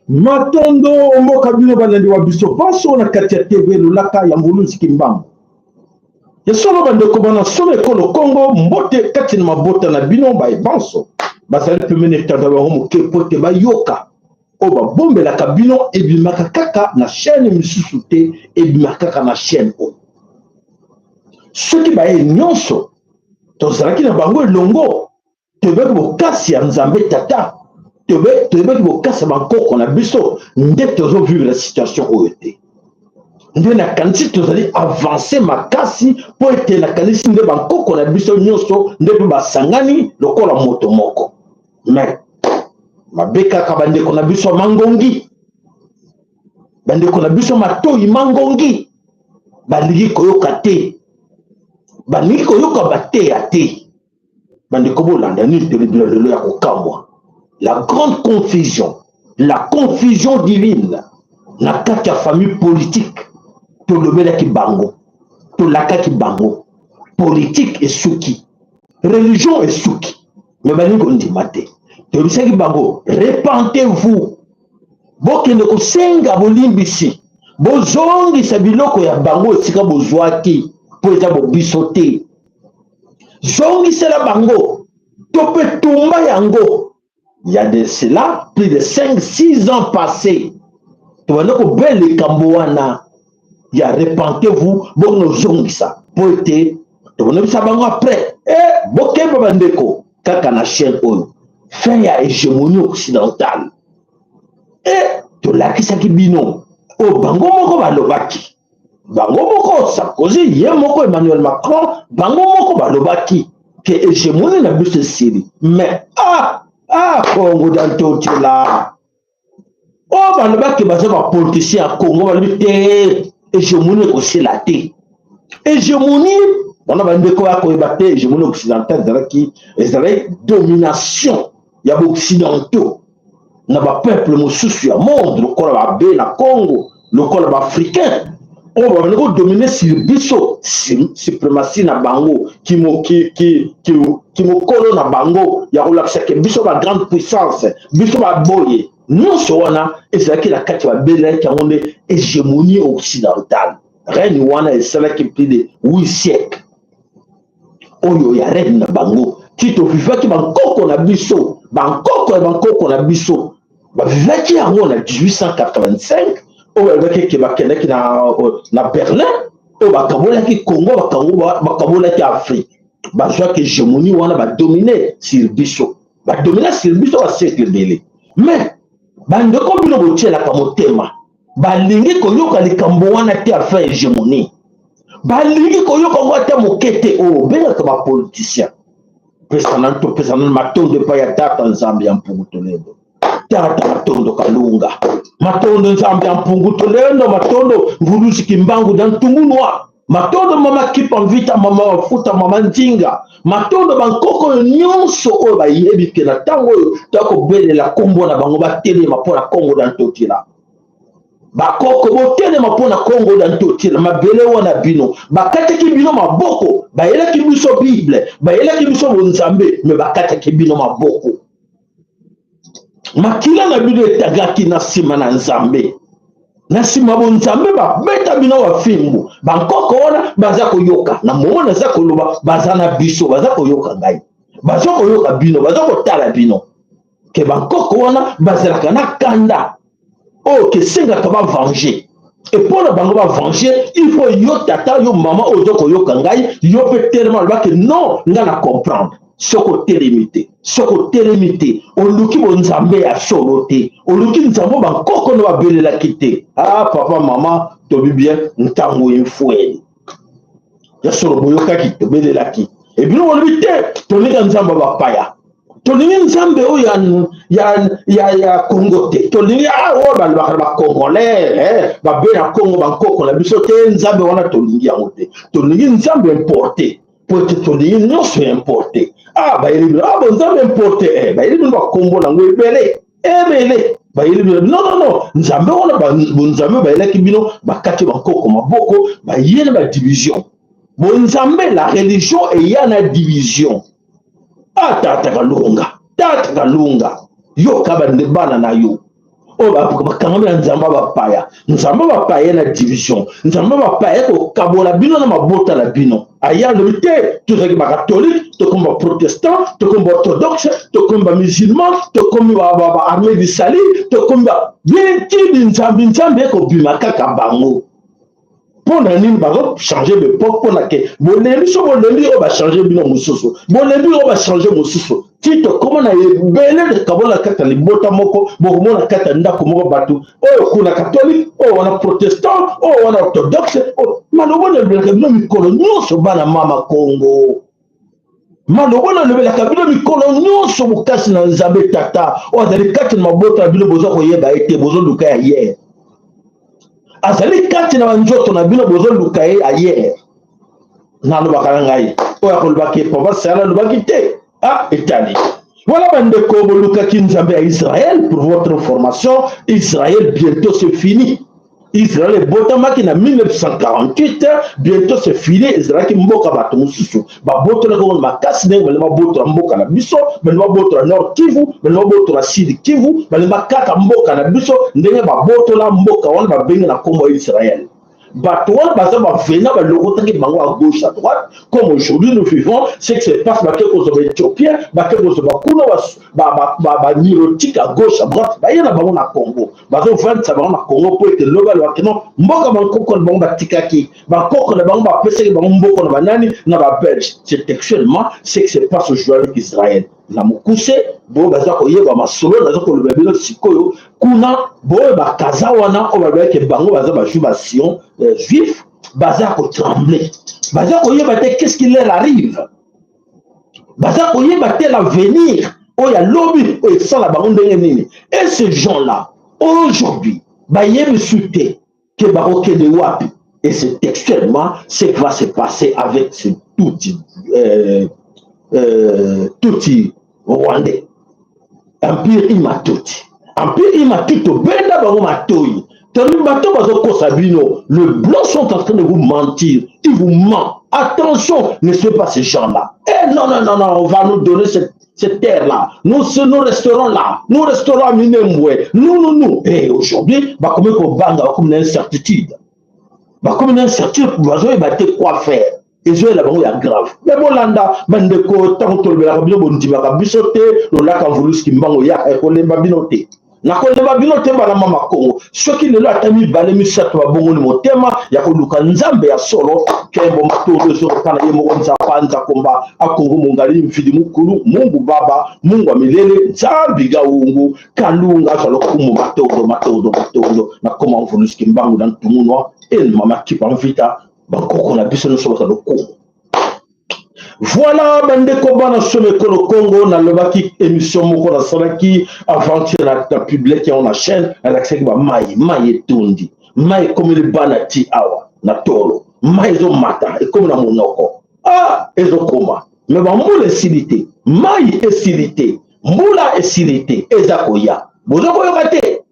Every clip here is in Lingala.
Matondo mboka bino balandi wa biso banso na kati ya TV Lolaka ya Mvuluzi Kimbangu. Ya solo bandeko bana solo ekolo Kongo mbote kati na mabota na bino baye banso bazali pembeni etanda bango moke mpo te bayoka oyo babombelaka bino ebimaka kaka na chaîne misusu te, ebimaka kaka na chaîne oyo. Soki baye nyonso tozalaki na bango elongo, toyebaki bokasi ya Nzambe Tata, toyebaki bokasi ya bankoko na biso, nde tozovivre situation oyo te. Nde nakanisi tozali avance makasi mpo ete nakanisi nde bankoko na biso nyonso nde mpe basangani lokola moto moko. Mais mabe kaka bandeko na biso mangongi, bandeko na biso matoi mangongi, balingi koyoka te, balingi koyoka bateya te. Bandeko bolanda nini tolobi na lelo ya kokamwa, la grande confusion, la confusion divine na kati ya famille politique. Tolobelaki bango, tolakaki bango, politique esuki, religion esuki, me balingi kondima te. Toyebisaki bango, repentez-vous, bokende kosenga bolimbisi, bozongisa biloko ya bango esika bozwaki, mpo eza bobiso te. Zongisela bango to mpe tumba yango. Il y a de cela plus de 5 6 ans passés, tobanda kobela likambo wana ya repentez-vous, bonozongisa, mpo ete tobonobisa bango après. E bokeba bandeko, kaka na chaîne oyo, fin ya hégémonie occidentale. E tolakisaki bino oyo bango moko balobaki, bango moko Sarkozy, ye moko Emmanuel Macron, bango moko balobaki ke hégémonie na biso esili. Mais ah ah, Congo dantotela oyo balobaki baza bapoliticien ya Congo, balobi te hégémonie ekosila te. Hégémonie wana bandeko ya koyeba te, hégémonie occidentale ezalaki domination ya baoccidentaux na bapeuple mosusu ya monde, lokola babe na Congo, lokola baafricain oyo babandi kodomine sur biso, suprématie na bango, kimokolo na bango ya kolakisa ke biso ba grande puissance, biso baboye nyonso wana ezalaki na kati, babelelaki yango nde hégémonie occidentale. Règne wana esalaki plus de 8 siècles oyo ya règne na bango, ti tovivaki bankoko na biso, bankoko ya bankoko na biso bavivaki yango na 1885, oyo balobaki ke bakendaki na Berlin, oyo bakabolaki Congo, bakabolaki Afrique, bazwaki hégémonie wana, badomine sur biso, badomina sur biso basiècle ebele. Mais bandeko bino botielaka motema, balingi koyoka likambo wana te, afin hégémonie balingi koyoka yango ata moke te. Oyo obengaka bapoliticien, pesana topesana matondo epai ya Tata Nzambe ya Mpungu Tolendo, Tata Matondo Kalunga, matondo Nzambe ya Mpungu Tolendo, matondo Mvuluzi Kimbangu da Ntungunwa, matondo Mama Kipa Mvita, Mama Mafuta, Mama Nzinga, matondo bankoko oyo nyonso oyo bayebi ke na ntango oyo tokobelela nkombo na bango, batelema mpo na Kongo da Ntotila. Bakoko botelema mpo na Kongo da Ntotila, mabele wana bino bakataki bino maboko, bayelaki biso Bible, bayelaki biso bonzambe, me bakataki bino maboko, makila na bino etagaki na nsima na Nzambe, na nsima bonzambe, babeta bino bafimbu. Bankoko wana baza koyoka na momo naza koloba, baza na biso, baza koyoka ngai, baza koyoka bino, baza kotala bino, ke bankoko wana bazalaka na kanda oyo kesengaka bavenger. E mpo na bango bavenger, il faut yo tata, yo mama oyo oza koyoka ngai, yo mpe telema, olobaki non, ngai na comprendre. Soki otelemi te, soki otelemi te, oluki bonzambe ya solo te, oluki nzambe bankoko no babelelaki te. Ah papa, mama, tobi bien ntango emfueli ya solo, boyokaki tobelelaki, ebino bolobi te, tolinga nzambe bapaya, tolingi nzambe oyo ya Congo te, tolingi oyo balobaka na bacongolais, babe na Congo, bankoko na biso te, nzambe wana tolingi yango te, tolingi nzambe importe, po ete tolingi nyonso importe. Ah, bayeli bino, ah, bonzambe importe, eh, bayeli bino bakombo nango ebele ebele, bayeli bino non non non, nzambe wana, bonzambe bayelaki bino, bakati bankoko maboko, bayeli ba division. Bonzambe, la religion eya na division. Ah, tata Kalunga, tata Kalunga, yoka bande bana na yo oyo bakangami na nzambe bapaya, nzambe bapaya na division, nzambe bapaya kokabola bino na mabota na bino. Aya alobi te, tozalaki bakatolike, tokomi baprotestant, tokomi baorthodoxe, tokomi bamusulman, tokomi baarmée du salut, tokomi binti nzambe nzambe ekobima kaka bango. Mpo na nini bazochange bepoke? Mpo na ke bolembi so bolembi oyo bachange bino mosusu, bolembi oyo bachange mosusu, ti tokóma na ebele kabola kati ya libota moko. Bokomona kati ya ndako moko bato oyo kuna katolike, oyo wana protestant, oyo wana orthodoxe. Maloba nalobelaka bino mikolo nyonso, bana mama Kongo, maloba nalobelaka bino mikolo nyonso, bokasi na Nzambe Tata oyo azali kati na mabota na bino, boza koyeba ye te, bozoluka ya ye. Azali kati na banzoto na bino, bozoluka ye ailleurs. Nalobaka na ngai oyo akolobaki papa Sala alobaki te. Ah, etali voilà. Bandeko, bolukaki Nzambe ya Israël. Pour votre information, Israël, bientôt c'est fini. Israël ebotamaki na 1948, bientôt c'est fini. Ezalaki mboka bato mosusu babotolaki ngo makasi, ndenge balingi babotola mboka na biso, balingi babotola Nord Kivu, balingi babotola Sud Kivu, balingi bakata mboka na biso ndenge babotola mboka wana babengi na nkombo ya Israël. Bato wana baza bavena, balokotaki bango à gauche, à droite, comme aujourd'hui nous vivons ce qui se passe. Bake kozwa baéthiopien, bake kozwa bakuna banilotique à gauche, à droite, baye na bango na Congo, bazovandisa bango na Congo mpo ete lobi alobaki no mboka bankoko na bango batikaki, bakoko na bango bapesaki bango mboka na banani, na babelge. C'est textuellement ce qui se passe aujourd'hui avec Israël. Na mokuse, boyo baza koyeba masolo naza koloba bino sikoyo, kuna boyo bakaza wana oyo balobaki bango baza bajuif, basion juif, baza kotremble, baza koyeba te qu'est-ce qui leur arrive, baza koyeba te l'avenir oyo alobi oyo esala bango ndenge nini. Et ces gens là aujourd'hui bayebi su te ke bakokende wapi. Et c'est textuellement ce qui va se passer avec ce Tutsi, Tutsi rwandais, empire Hima-Tutsi, empire Hima-Tutsi. Tobenda bango matoi, tolobi bato bazokosa bino. Le blanc sont en train de vous mentir, ils vous mentent. Attention, ne soyez pas ces gens là. Eh non, non, non, non, on va nous donner cette terre-là. Nous, nous resterons là. Nous resterons à Minembwe. Nous, nous, nous. Et aujourd'hui, bakomi kobanga, bakomi na incertitude. Bakomi na incertitude, bazoyeba te quoi faire. Ezoyela bango ya grave. Me bolanda, bandeko, ntango tolobelaka bino, bondimaka biso te. Lolaka mvuluski mbango yaka ekolemba bino te, nakolemba bino te. Bana mama Kongo, soki lelo ata mibale misato babongoli motema ya koluka Nzambe ya solo, kembo matondo ezokaka na ye moko Nzapa Nzakomba Akongo Mongali Mvidi Mukulu, Mungu Baba, Mungu wa milele, Nzambi Gaungu Kalunga azwa lokumu. Matondo, matondo, matondo. Nakoma mvuluski mbangu na ntumunwa mama kipa mvita, bakoko na biso nyonso baza lokumu. Voilà, bandeko bana somo ekolo Congo, nalobaki émission moko nasalaki aventure na public yango na chaîne, nalakisaki bamai, mai etondi, mai ekomeli bana ti awa na tolo, mai ezomata, ekomi na monoko. Ah, ezokoma me bambula esili te, mai esili te, mbula esili te, eza koya. Boza koyoka te,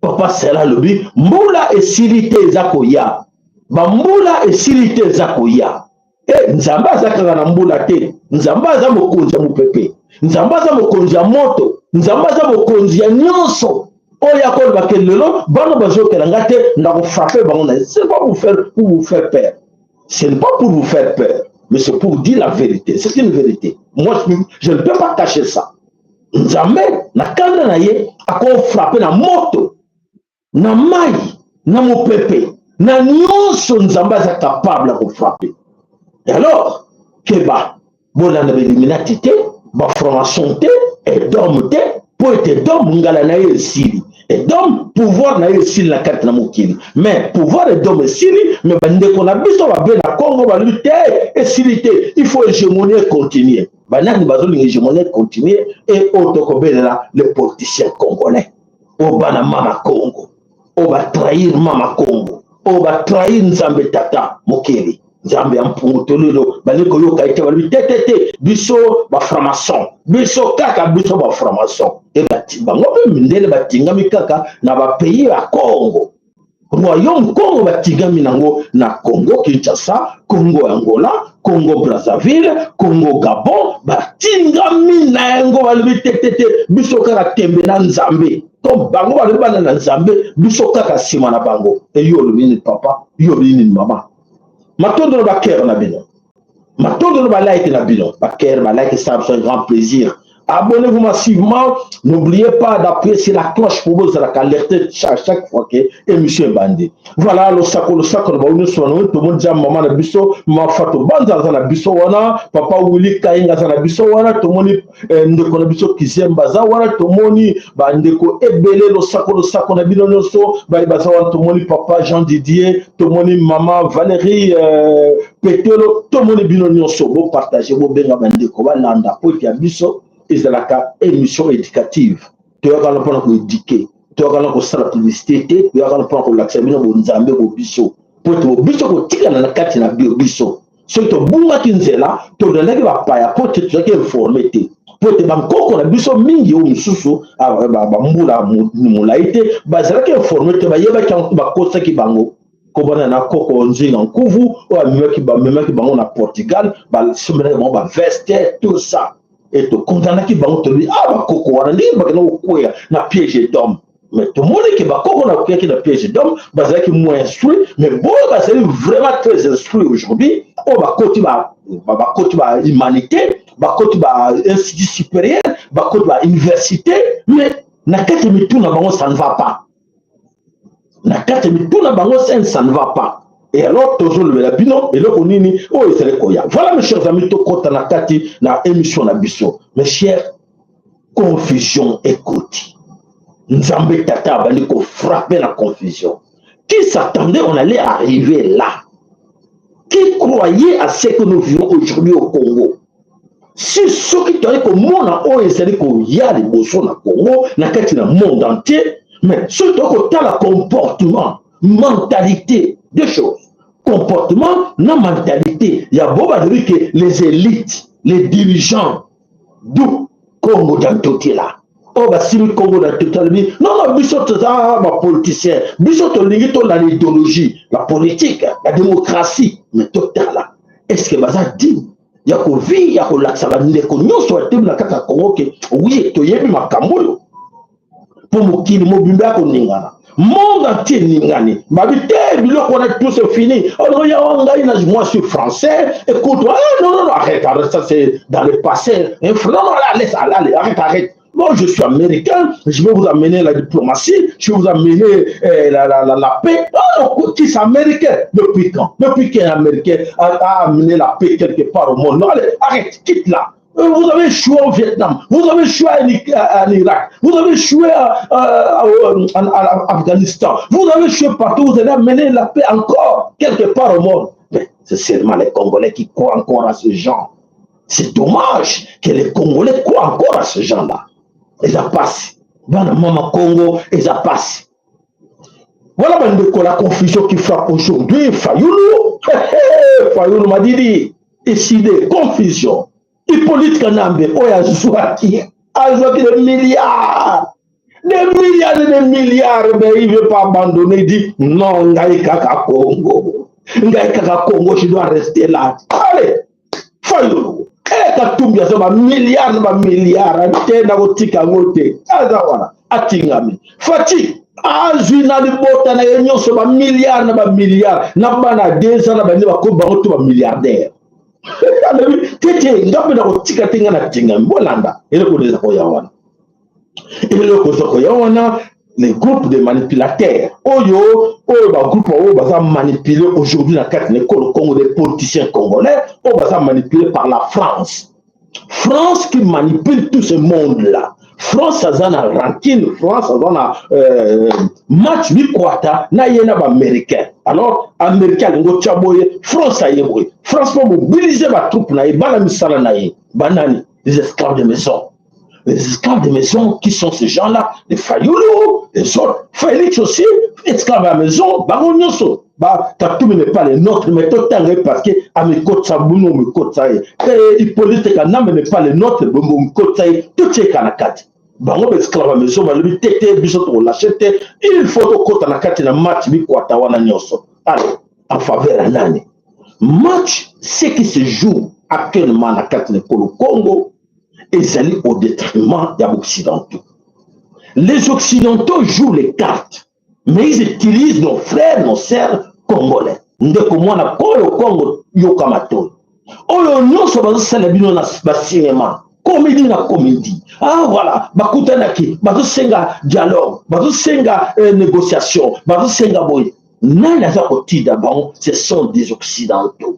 papa Sela alobi mbula esili te, eza koya, bambula esili te, eza koya. E Nzambe aza kaka na mbula te, Nzambe aza mokonzi ya mopepe, Nzambe aza mokonzi ya moto, Nzambe aza mokonzi ya nyonso. Oyo akolobake lelo bana bazokela nga te, nakofrappe bango na. C'est pas pour vous faire peur, ce n'est pas pour vous faire peur, mais c'est pour dire la vérité. C'est une vérité, moi je ne peux pas cacher ça. Nzambe na kanda na ye akofrappe na moto, na mai, na mopepe, na nyonso. Nzambe aza capable ya kofrappe. Et alors keba, bolanda bailluminati te, baformation te, Edom te, mpo ete Edom ngala na ye esili, Edom pouvoir na ye esili na kati na mokili. Mais pouvoir Edom esili, mais bandeko na biso babe na Congo balobi te, esili te, il faut hégémonie continue. Banani bazolinga hégémonie continue? E oyo tokobelela, les politiciens congolais oyo bana mama Congo, oyo batrahir mama Congo, oyo batrahir Nzambe Tata mokeli, Nzambe ya mpungu tolelo. Balingi koyoka ete balobi te, te, te, biso bafranc-maçon, biso kaka biso bafranc-maçon. E bango mpe mindele batingami kaka na bapays ya Congo. Royaume Congo batingami nango na Congo Kinshasa, Congo Angola, Congo Brazzaville, Congo Gabon, batingami na yango balobi te te te, biso kaka tembe na Nzambe. To bango balobi bana na Nzambe, biso kaka nsima na bango. E yo olobi nini papa? Yo olobi nini mama? Matondo na bakere na bino. Matondo na ba like na bino. Bakere, ba like, ça un grand plaisir. Abonnez-vous massivement. N'oubliez pas d'appuyer sur la cloche pour vous alerter chaque fois que émission est bandée. Voilà, le sako, le sako, le baouni sono, tout le monde dit maman na biso, ma fato banza na biso wana, papa Willy Kainga na biso wana, tout le monde ndeko na biso Kizemba za wana, tout le monde ba ndeko ebele le sako na bino nyonso, ba baza wana, tout le monde papa Jean Didier, tout le monde maman Valérie Petelo, tout le monde bino nyonso, bo partager, bo benga ba ndeko ba landa po ya biso ezalaka émission éducative. Toyaka na mpona koéduquer, toyaka na kosala publicité te, toyaka na mpona kolakisa bino bonzambe bobiso, po ete bobiso kotikala na kati na bio biso. Soki tobungaki nzela, tolandaki bapaya po te tozalaki informé te, po ete bankoko na biso mingi oyo mosusu bambula molai te bazalaki informé te, bayebaki yango, bakosaki bango. Kobana na koko Nzinga Nkuvu oyo amemaki, bamemaki bango na Portugal, basombelaki bango baveste, tout ça, e tokondanaki bango, tolobi ah, bakoko wana ndenge bakenda kokweya na piège d'homme. Mais tomoni ke bakoko na koyaki na piège d'homme bazalaki moins instruit, mais boyo bazali vraiment très instruit aujourd'hui, oyo bakoti ba humanité, bakoti ba institut supérieur, bakoti ba université, mais na kati ya mitu na bango ça ne va pas. Na kati ya mitu na bango ça ne va pas. Et alors tozolobela bino eloko nini oyo ezali koya. Voilà, mes chers amis, tokɔta na kati na émission na biso. Mes chers, confusion ekoti. Nzambe tata abandi kofrapper na confusion. Qui s'attendait on allait arriver là? Qui croyait à ce que nous vivons aujourd'hui au Congo? Si soki toyali komona oyo ezali koya liboso na Congo, na kati na monde entier, mais soki toyali kotala comportement, mentalité, deux choses, comportement na mentalité ya bo balobi ke les élites, les dirigeants du Congo d'Antotila, oyo basili Congo na tota, alobi non non, biso toza bapoliticien, biso tolingi tolanda idéologie, la politique, la démocratie. Mais totala, est ce que baza digne ya kovi ya kolakisa bandeko nyonso batemi na kati ya Congo ke oui, toyebi makambo oyo? Mpo mokili mobimba ya koningana, monde entier ningani, babi te biloko wana, tout c'est fini. Oh ya ngai na moi je suis français, écoute, ah, non non non, arrête, arrête, ça c'est dans le passé. Non non, allez, allez, arrête, arrête. Bon, je suis américain, je vais vous amener la diplomatie, je vais vous amener la paix. Oh, qui c'est américain? Depuis quand? Depuis qu'un Américain a amené la paix quelque part au monde? Non, allez, arrête, quitte là. Vous avez échoué au Vietnam, vous avez échoué en Irak, vous avez échoué en Afghanistan, vous avez échoué partout, vous allez amener la paix encore quelque part au monde. Mais c'est seulement les Congolais qui croient encore à ce genre. C'est dommage que les Congolais croient encore à ce genre-là. Eza pasi, bana mama Congo, eza pasi. Voilà bandeko, la confusion qui frappe aujourd'hui Fayulu, Fayulu Madidi, Ecidé, confusion. Hippolyte Kanambe oyo azwaki des milliards, des milliards et des milliards, mais il veut pas abandonner. Il dit non, ngai kaka Congo, ngai kaka Congo, je dois rester là. Allez, Fayulu e Katumbi aza bamilliard na bamilliard te, na kotika yango te, aza wana atingami. Fatshi azwi na libota na ye nyonso bamilliard na bamilliard, na bana 2 ans na bandi bakomi bango to bamilliardaire. Alobi te te, nga mpe na kotika te, nga na tingami. Bolanda eloko eza koya wana, eloko eza koya wana, les groupes de manipulateurs oyo bagroupe oyo baza manipulé aujourd'hui na kati na ekolo Congo, des politiciens congolais oyo baza manipulé par la France, France qui manipule tout ce monde là. France aza na rancune, France aza na match bikwata na ye na baaméricain. Alors américain alingi otya boye, France aye boye, France mpo mobilize batroupe na ye, bana misala na ye banani, les esclaves de maison. Les esclaves de maison, qui sont ces gens-là? Les Fayoulou, les autres, Félix aussi, esclave à la maison, bango nyonso. Ba Katumbi n'est pas le nôtre, mais totanga parce que amikotsa bunu mikotsa ye. Hippolyte Kanambe n'est pas le nôtre, bongo mikotsa ye, totieka na kati. Bango baesclave maison balobi te te, biso tokolâcher te, il faut tokɔta na kati na match bikwata wana nyonso. Alors, en faveur ya nani match? Ce qui se joue actuellement na kati na ekolo Congo ezali au détriment ya baoccidentaux. Les Occidentaux jouent les cartes, mais ils utilisent nos frères, nos sœurs congolais. Ndeko mwana koyo Congo, yoka matoi. Oyo nyonso bazosala bino na bacinéma, comédie na comédie. Ah voilà, bakutanaki, bazosenga dialogue, bazosenga négociation, bazosenga boye. Nani aza kotinda bango? Ce sont des Occidentaux.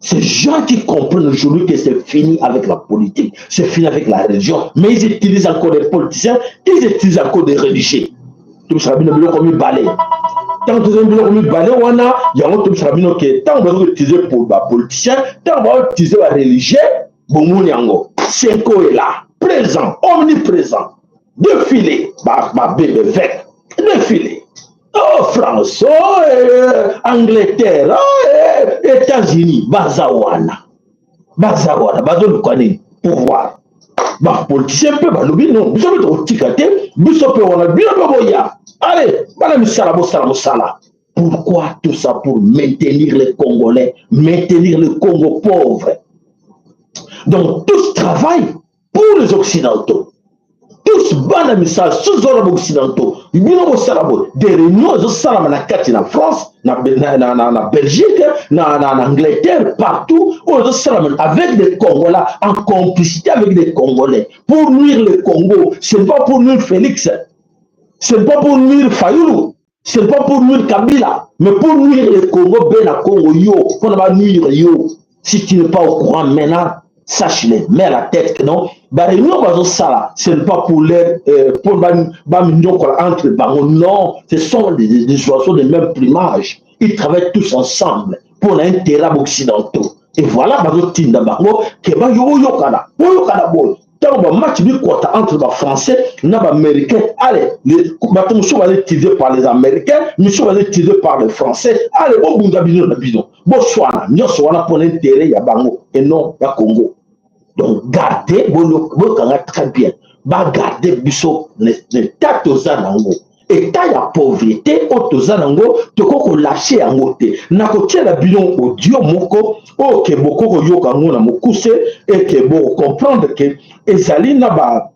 Ces gens qui comprennent aujourd'hui que c'est fini avec la politique, c'est fini avec la religion, mais ils utilisent encore des politiciens, ils utilisent encore des religieux. Tobisaka bino biloko mibale. Ntango tozali biloko mibale wana, yango tobisaka bino ke ntango baza koutiliser bapoliticien, ntango bautiliser bareligieux, bomoni yango. CENCO est là, présent, omniprésent, défilé babébévêque, défilé. Oh France, oh Angleterre, oh États-Unis, baza wana, baza wana, bazoluka nini? Pouvoir. Bapoliticien mpe balobi non, biso mpe tokotika te, biso mpe wana, bino mpe boya. Allez, bana misala, bosala mosala. Pourquoi tout ça? Pour maintenir les Congolais, maintenir le Congo pauvre. Donc tous travaillent pour les Occidentaux, tous bana misala sozala baoccidentaux. Bino bosala boye, des réunions ezosalama na kati na France, na Belgique, na Angleterre, partout oyo ezosalama avec des Congolais, en complicité avec des Congolais, pour nuire le Congo. Ce n'est pas pour nuire Félix, ce n'est pas pour nuire Fayulu, ce n'est pas pour nuire Kabila, mais pour nuire le Congo. Bena Congo, yo mpona banuire yo. Si tu n'es pas au courant maintenant, sache-le, mets à la tête que non, baréunion bazosala, ce n'est pas pour les pour baminyokola entre bango. Non, ce sont des oiseaux de même plumage, ils travaillent tous ensemble pour l'intérêt occidentaux. Et voilà, bazotinda bango ke bayoyokana, boyokana boye. Ntango bamatch bikota entre bafrançais na baaméricain, allez, bato mosusu baza utilisé par les Américains, misusu baza utilisé par les Français. Allez, bobunda bino na bino, boswana nyonso wana mpona intérêt ya bango et non ya Congo. Donc garde, bokanga très bien, bagarde biso état toza nango, état ya pauvreté oyo toza nango, tokoki kolâcher yango te. Nakotiela bino audio moko oyo ke bokoki koyoka yango na mokuse eke bokocomprendre ke ezali na ba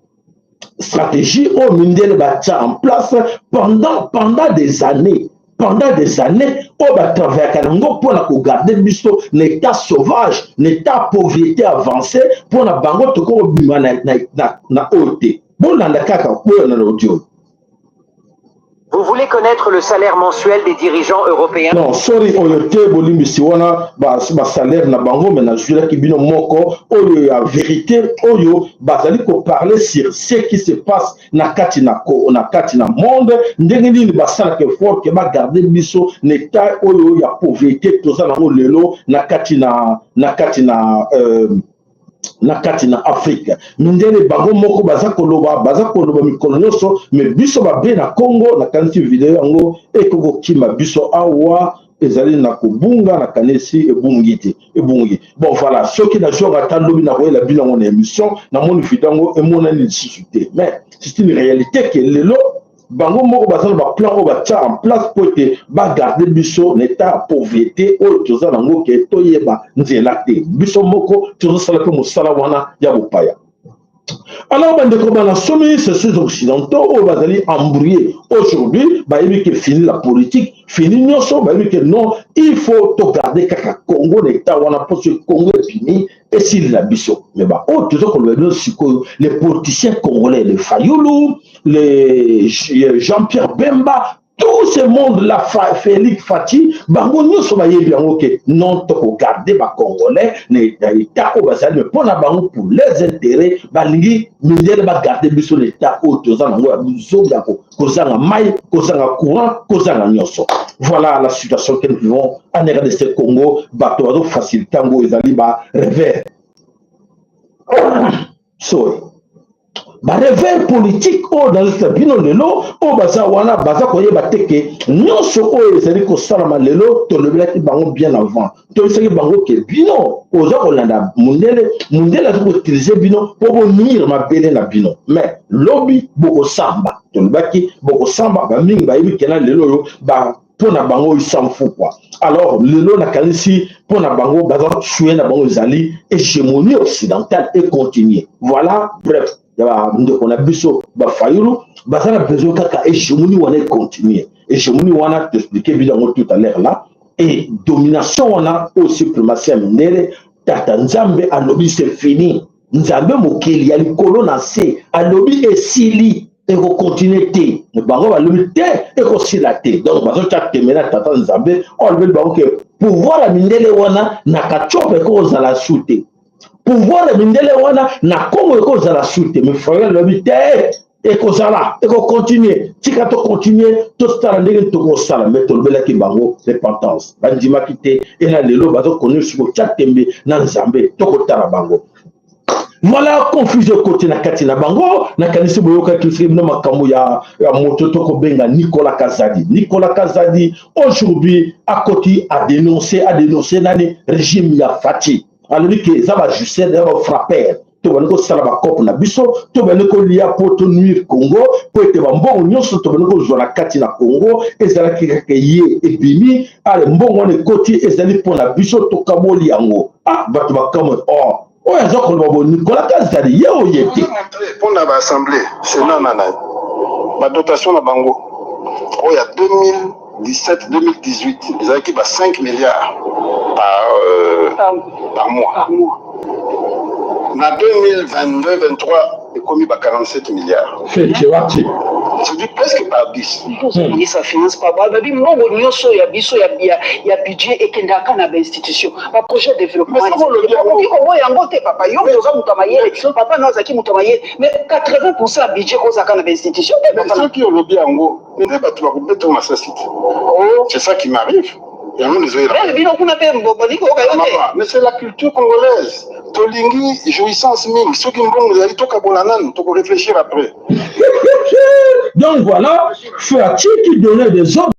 stratégie oyo mindele batia en place pendant des années, oyo batravaillaka nango mpona kogarder biso na état sauvage, na état pauvreté avancé. Mpona bango tokoki kobima na oyo te. Bolanda kaka oyo na audio. Vous voulez connaître le salaire mensuel des dirigeants européens? Non, sorry, oyo te, bolimbisi. Wana basalaire na bango, me nazwilaki bino moko oyo ya vérité, oyo bazali koparler sur ce qui se passe na kati na monde, ndenge nini basalaka effort ke bagarde biso na état oyo ya pauvreté toza nango lelo na kati na Afrique. Mindele bango moko baza koloba mikolo nyonso, me biso babe na Congo. Nakanisi video yango ekoki kokima biso awa, ezali na kobunga. Nakanisi ebungi te, ebungi. Bon voilà, soki nazwaka ata lobi, nakoyela bino yango na émission. Namoni video yango emonani lisusu te, mais c'est une réalité ke lelo bango moko baza na baplan oyo batia en place mpo ete bagarde biso na état ya pauvreté oyo toza nango, ke toyeba nzela te. Biso moko tozosala mpe mosala wana ya bopaya. Alors bandeko bana somi, ce ces Occidentaux oyo bazali embrouillé aujourd'hui. Bayebi ke fini la politique, fini nyonso. Bayebi ke non, il faut togarde kaka Congo na état wana, mpo soki Congo ebimi, esili na biso. Mais baoyo toza koloba bino sikoyo, les politiciens congolais, les Fayulu, les Jean-Pierre Bemba, tout ce monde là, Félix Fatshi, bango nyonso bayebi yango ke non, tokogarde bacongolais na état oyo bazali. Me mpo na bango, pour les intérêts, balingi mindele bagarde biso na état oyo toza nango ya bizobi, ya kozanga mai, kozanga courant, kozanga nyonso. Voilà la situation que nous vivons en RDC Congo. Bato bazofacilite yango ezali barevers. Sorry. Barevers politique oyo nazosala bino lelo oyo baza wana, baza koyeba te ke nyonso oyo ezali kosalama lelo, tolobelaki bango bien avant. Toyebisaki bango ke bino oza kolanda mundele, mundele aza koutiliser bino mpo bonuire mabele na bino, mais lobi bokosamba. Tolobaki bokosamba. Bamingi bayebi kena lelo oyo ba mpo na bango isamfu quoi. Alors lelo nakanisi mpo na bango baza souhait na bango ezali hégémonie occidentale econtinue. Voilà, bref, ya bandeko na biso bafayulu, baza na besoin kaka hégémonie wana econtinue. Hégémonie wana, toexpliquer bino yango tout à l'heure là, et domination wana oyo suprématie ya mindele. Tata Nzambe alobi c'est fini. Nzambe mokeli ya likolo na se alobi esili, ekocontinuer te. Bango balobi te, ekosila te. Donc bazotya tembe na tata Nzambe oyo alobeli bango ke pouvoir ya mindele wana na Katiopa ekozala su te, pouvoir ya mindele wana na Kongo ekozala su te. Mais Fayulu alobi te, ekozala, ekocontinuer. Tika tocontinuer, tosala ndenge tokosala. Mais tolobelaki bango repentance, bandimaki te. Ena lelo bazokontinue soki kotya tembe na Nzambe, tokotala bango. Voilà, confusion ekoti na kati na bango. Nakanisi boyokaki soki bino makambo ya moto tokobenga Nicolas Kazadi. Nicolas Kazadi aujourd'hui akoti adénonce, adénonce nani? Régime ya Fatshi. Alobi ke eza bajustice, eza bafrappeur. Tobandi kosala bakope na biso, tobandi kolia mpo tonuire Congo, mpo ete bambongo nyonso tobandi kozwa na kati na Congo ezalaki kaka ye ebimi. Ale, mbongo wana ekoti, ezali mpo na biso, tokaboli yango. Ah, bato bakamwe. Or oyo aza koloba bo Nicolas Kazadi, ye oye te. Mpona baassemblée, sénat na badotation na bango oyo ya 2017 2018 ezalaki ba 5 milliards par mois. Par mois. Na 2022 23 ekomi ba 47 milliards. Fete wati. C'est presque par 10. Ministre ya Finance pa balobi mbongo nyonso ya biso ya budget ekendaka na bainstitution, baprojet de développement. Okoki koboya yango te, papa. Yo moto oza moto ya mayele, papa no azalaki moto ya mayele, mais 80 % ya budget kozalaka na bainstitution te, papa. Soki olobi yango nde bato bakobeta masasi te. C'est ça qui m'arrive, yango nezoyela. Bino kuna mpe bolingi koyoka yo te. Mais c'est la culture congolaise. Tolingi jouissance mingi. Soki mbongo ezali, tokabola nanu, tokoréfléchir après. Donc voilà, Fatshi qui donnait des ordres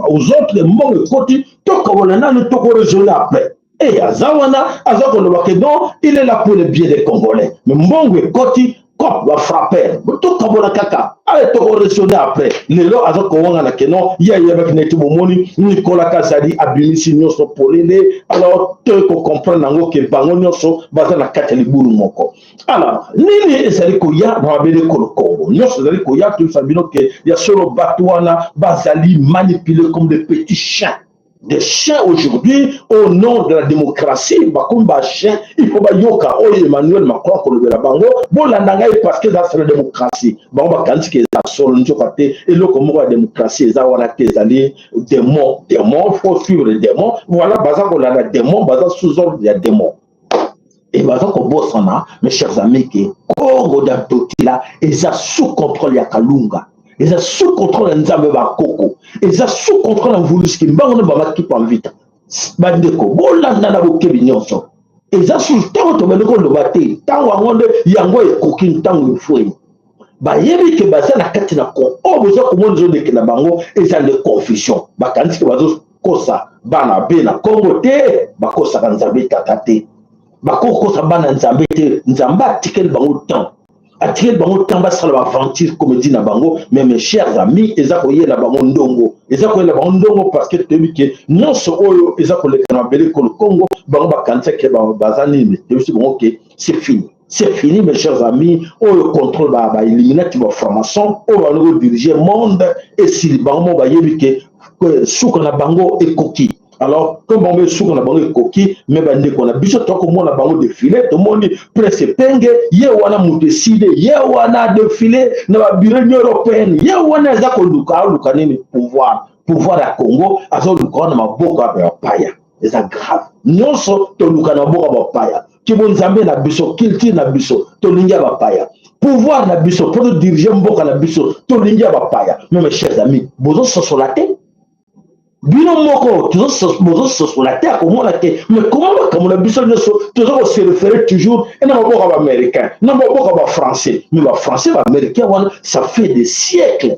aux autres: mbongo ekoti, tokabola nanu, tokoraisonner après. E aza wana, aza koloba ke non, il est là pour le bien des Congolais, mais mbongo ekoti, cop bafrapper, tokabola kaka, ale, tokoraisonner après. Lelo aza kowangana ke non, ye ayebaki neti. Bomoni Nicolas Kazadi abimisi nyonso polele. Alors tokocomprendre yango ke bango nyonso baza na kati ya libulu moko. Alors nini ezali koya na mabele ekolo Kongo? Nyonso ezali koya, toyebisa bino ke ya solo, bato wana bazali manipulé comme des petits chiens, des chiens aujourd'hui. Au nom de la démocratie, bakomi bachien. Il faut bayoka oyo Emmanuel Macron akolobela bango: bolanda ngai parce que eza la démocratie. Bango bakanisi ke eza solo, nzoka te. Eloko moko ya démocratie eza wana te, ezali démon, démon, faut suivre démon. Voilà, baza kolanda démon, baza sous ordre ya démon. Et baza kobosana, mes chers amis, ke Kongo da Ntotila eza sous contrôle ya Kalunga, eza sous contrôle ya Nzambe bakoko, eza sous contrôle ya Mvuluski mbango na bamakipa mvita. Bandeko, bolanda na bokebi nyonso. Eza sous ntango tobandi koloba te, ntango yango nde yango ekoki, ntango efweni. Bayebi ke baza na kati na oyo boza komona ezolekela bango, eza nde confusion. Bakanisi ke bazokosa bana be na Kongo te. Bakosaka Nzambe tata te, bakokosa bana Nzambe te. Nzambe atikeli bango temps, atikeli bango temps basala baaventure, comédie na bango. Mais mes chers amis, eza koyela bango ndongo, eza koyela bango ndongo, parce que toyebi ke nyonso oyo eza koleka na mabele ekolo Kongo, bango bakanisaki baza nini. Toyebisi bango ke c'est fini, c'est fini, mes chers amis. Oyo contrôle bailluminati, bafranc-maçon oyo balingi kodiriger monde, esili. Bango mo bayebi ke suka na bango ekoki. Alors comme bango esuka na bango ekoki, mais bandeko na biso, tokomona bango défilé. Tomoni Prince Epenge, ye wana moto esili, ye wana défilé na babureau Union européenne. Ye wana eza koluka, aluka nini? Pouvoir, pouvoir ya Congo azoluka wana maboko ya bapaya. Eza grave. Nyonso toluka na maboko ya bapaya. Kibonzambe na biso, culture na biso, tolingi ya bapaya. Pouvoir na biso mpo todiriger mboka na biso, tolingi ya bapaya. Mais mes chers amis, bozososola te. Bino moko bozososola te, akomona te. Mais comment makambo na biso nyonso toza kose référer toujours na maboko ya baaméricain, na maboko ya bafrançais? Mais bafrançais, baaméricain wana, ça fait des siècles,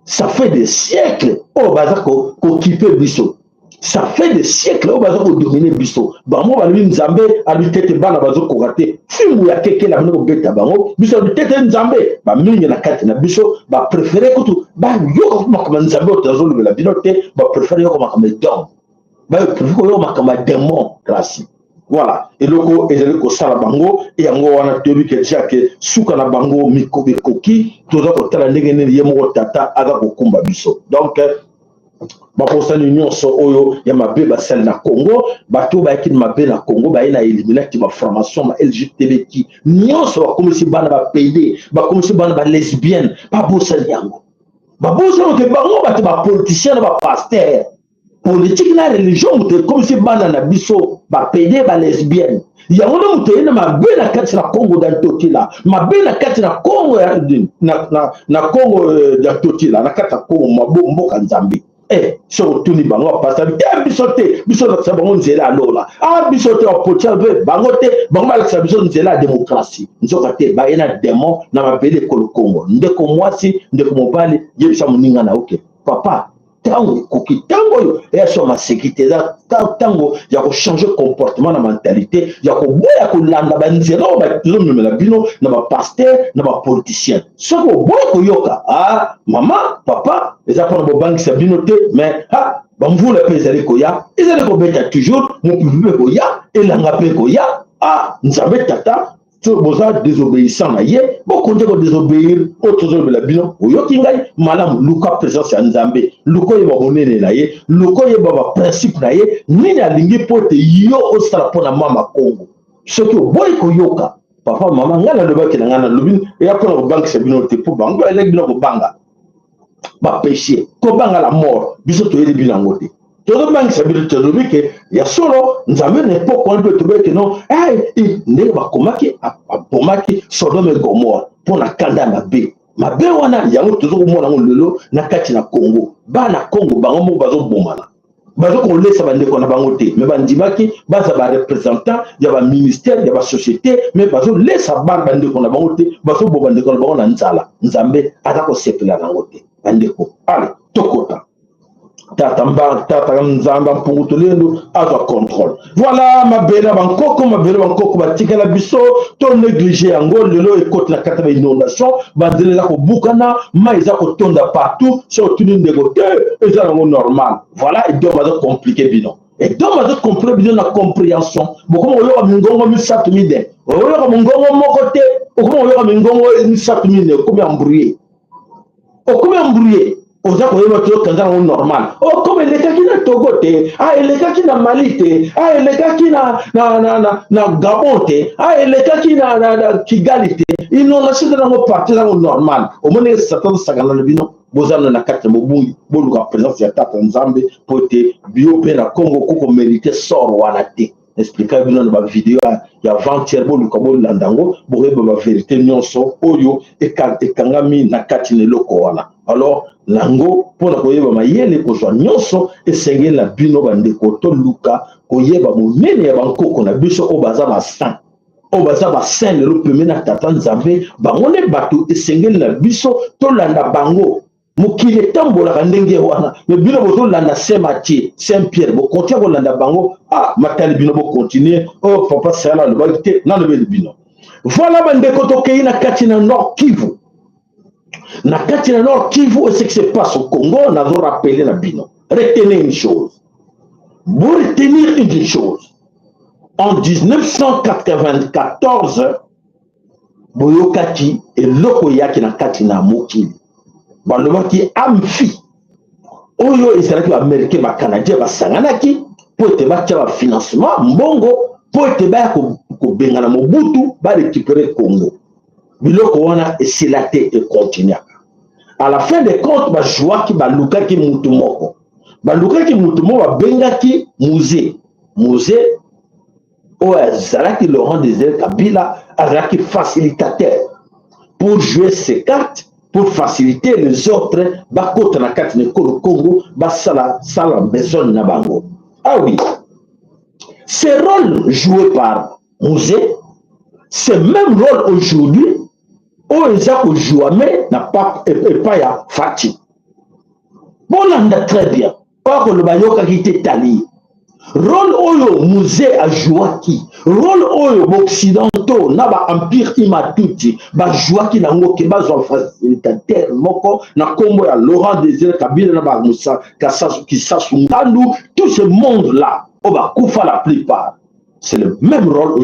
ça fait des siècles oyo baza kokipe biso, ça fait des siècles oyo baza kodominer biso. Bango balobi Nzambe alobi tete, bana bazokoka te. Fimbu ya kekela bino kobeta bango, biso alobi tete Nzambe. Bamingi na kati na biso bapréférer kutu bayoka kutu makambo ya Nzambe oyo tozolobela bino te. Bapréférer yoka makambo ya dome, bapréférer koyoka makambo ya démocratie. Voilà eloko ezali kosala bango. Yango wana toyebi ke déjà ke suka na bango mikobo ekoki. Toza kotala ndenge nini ye moko tata aza kokumba biso. Donc bakosani nyonso oyo ya mabe basali na Congo, bato oyo bayaki na mabe na Congo, baye na éliminaki baformation ba LGTBQ nyonso, bakomisi bana bapédé, bakomisi bana balesbienne. Babosani yango, babosani ke bango bato bapoliticien na bapasteur, politique na religion, moto ekomisi bana na biso bapédé, balesbienne. Yango nde moto eye na mabe na kati na Congo da Ntotila, mabe na kati na Congo na Congo ya Ntotila, na kati ya Congo mboka Nzambe. Soki otuni bango, bapasteur te, biso te, biso olakisa bango nzela ya lola. A biso te, bapoliticien mpe bango te, bango balakisa biso nzela ya démocratie. Nzoka te, baye na démon na mabele ekolo Kongo. Ndeko mwasi, ndeko mobali, yebisa moninga na oke papa, ntango ekoki, ntango oyo eya so maseki te, eza ntango ya kochanger comportement na mentalité, ya koboya kolanda banzela oyo bazomemela bino na bapasteur, na bapoliticien. Soki oboyi koyoka, ah mama, papa, eza mpona bobangisa bino te, mais ah, bamvula mpe ezali koya, ezali kobeta toujours, mopipi mpe koya, elanga mpe koya. Ah, Nzambe tata, so boza désobéissant na ye, bokonde kodésobéir oyo tozolobela bino. Oyoki ngai malamu, luka présence ya Nzambe, luka oyeba monene na ye, luka oyeba baprincipe na ye, nini alingi mpo ete yo osala mpo na mama Kongo. Soki oboyi koyoka, papa, mama, ngai nalobaki na ngai, nalobi eya mpona kobangisa bino te, mpo bango bayelaki bino kobanga bapéché, kobanga la mort. Biso toyeli bino yango te, tozobangisa bino. Tolobi ke ya solo Nzambe na époque wana mpe toboyi ke non, ndenge bakomaki, abomaki Sodome et Gomorrhe mpo na kanda ya mabe. Mabe wana yango tozokomona yango lelo na kati na Congo. Bana Congo bango moko bazobomana, bazokolesa bandeko na bango te. Mais bandimaki baza bareprésentant ya baministère, ya basociété, mais bazolesa bana bandeko na bango te, bazoboma bandeko na bango na nzala. Nzambe aza kosepela nango te, bandeko. Ale tokota tata mba, tata Nzambe mpungu tolendo azwa contrôle. Voilà mabele ya bankoko, mabele bankoko batikala biso, to néglige yango. Lelo ekoti na kati ya bainondation, banzela eza kobukana, mai eza kotonda partout. So otuni ndeko te, eza nango normal. Voilà edome aza compliqué bino, edome aza compliqué bino na compréhension. Bokoma koyoka mingongo misato mine, oyoka mongongo moko te, okoma koyoka mingongo misato mine, okomi embrouillé, okomi embrouillé, oza koyeba te. Okanza yango normal, okoma elekaki na Togo te, a elekaki na Mali te, a elekaki na Gabon te, a elekaki na Kigali te. Inondation eza nango parti, eza yango normal. Omoni Satan osakana na bino, boza na kati ya mobungi. Boluka présence ya tata Nzambe mpo ete bio mpe na Congo kokomériter sort wana te. Explika bino na bavideo ya avant-hier, boluka bolanda yango, bokoyeba bavérité nyonso oyo ekangami na kati na eloko wana. Alors nango mpona koyeba mayele kozwa nyonso esengeli na bino, bandeko, toluka koyeba monene ya bankoko na biso oyo baza basaint, oyo baza basaint lelo pembeni na tata Nzambe. Bango nde bato esengeli na biso tolanda bango. Mokili etambolaka ndenge wana, mais bino bozolanda Saint Mathieu, Saint Pierre, bokontinue kolanda bango. Ah, matali bino, bokontinue oyo oh, papa Sayala alobaki te, nalobeli bino. Voilà bandeko, tokei na kati na Nord Kivu. Na kati na Nord Kivu, ce qui se passe au Congo, nazo rappeler na bino, retenez une chose, vous retenir une chose: en 1994 boyokaki eloko eyaki na kati na mokili, balobaki AMFI, oyo ezalaki baaméricain, bacanadien basanganaki mpo ete batya bafinancement, mbongo mpo ete baya kobengana Mobutu, barécupérer Congo. Biloko wana esila te, ekontinuaka. À la fin des comptes, bajwaki, balukaki mutu moko, balukaki mutu moko babengaki Mzee. Mzee oyo azalaki Laurent Désiré Kabila, azalaki facilitateur pour jouer ses cartes. Pour faciliter les autres bakota na kati na ekolo Congo, basala sala besogne na bango. Ah oui, ce rôle joué par Mzee, ce même rôle aujourd'hui oyo eza kojouame na epai ya Fatshi. Bolanda très bien, oyo koloba yokaki te. Tali rôle oyo Mzee ajouaki, rôle oyo baoccidentaux na baempire Hima-Tutsi bajouaki nango ke bazwa facilitateur moko na nkombo ya Laurent Désiré Kabila na Kisasu Ngandu, tout ce monde là oyo bakufa la plupart. C'est le même rôle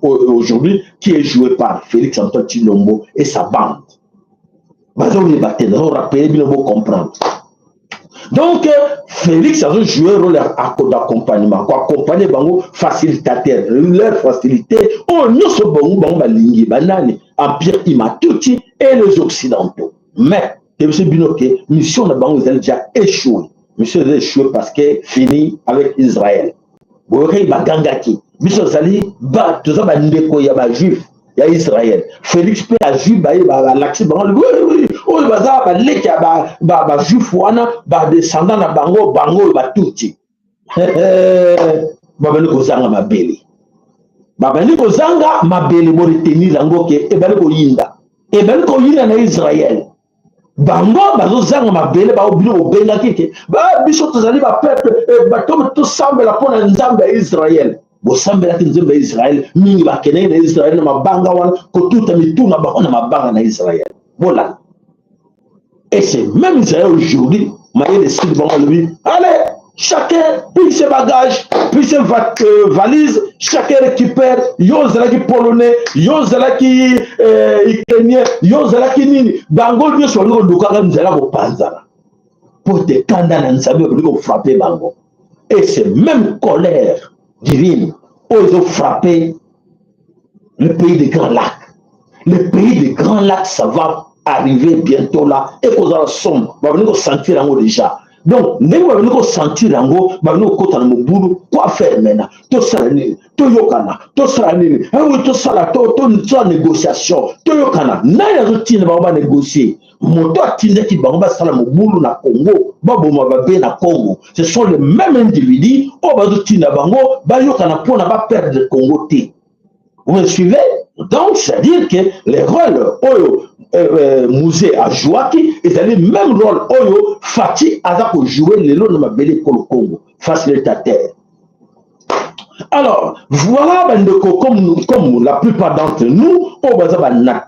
aujourd'hui qui est joué par Félix Antoine Tshilombo et sa bande. Bazoyeba te, nazorappeler bino bocomprendre. Donc Félix a joué rôle d'accompagnement, koaccompagner bango, facilitateur, leur facilité oyo nyonso bango balingi. Banani? Empire Hima-Tutsi et les Occidentaux. Mais tebisi bino ke mission na bango ezali déjà échoué. Mission ezali échoué parce que fini avec Israël. Boyokaki bagangaki: biso tozali, toza bandeko ya bajuif ya Israël. Félix mpe azwi baye, balakisi bango oyo baza baleki ya bajuif wana, badescendant na bango. Bango oyo batuti babandi kozanga mabele, babandi kozanga mabele. Boretenir yango ke ebandi koyinda, ebandi koyinda na Israël. Bango bazozanga mabele. Bao bino bobengaki ke biso tozali bapeuple, bato tosambela mpona Nzambe ya Israel. Bosambelaki Nzambe ya Israel mingi, bakendeki na Israel na mabanga wana, kotuta mitu na bango na mabanga na Israel. Bolanda, et c'est même Israël aujourd'hui, mayele esili bango, alobi: allez, chacun plie ses bagages, plie ses valises, chacun récupère. Yo ozalaki Polonais, yo ozalaki Ukrainien, yo ozalaki nini. Bango nyonso balingi kolukaka nzela kopanzana po te kanda na Nzambe balingi kofrapper bango. Et c'est même colère divine oyo ezofrapper le pays des Grands Lacs. Le pays des Grands Lacs, ça va arriver bientôt là, ekozala sombre. Babandi kosentir yango déjà. Donc ndenge babandi kosentir yango, babandi kokota na mobulu. Quoi faire maintenant? Tosala nini? Toyokana, tosala nini? Awi, tosala tosala négociation, toyokana. Nani azotinda bango banégocie? Moto atindaki bango basala mobulu na Congo, baboma babe na Congo, ce sont les mêmes individus oyo bazotinda bango bayokana mpona baperdre Congo te. Vous me suivez? Donc, c'est-à-dire que les rôles oyo Mzee ajouaki ezali même rôle oyo Fatshi aza kojouer lelo na mabele ekolo Congo, facilitateur. Alors voilà, bandeko, comme la plupart d'entre nous oyo baza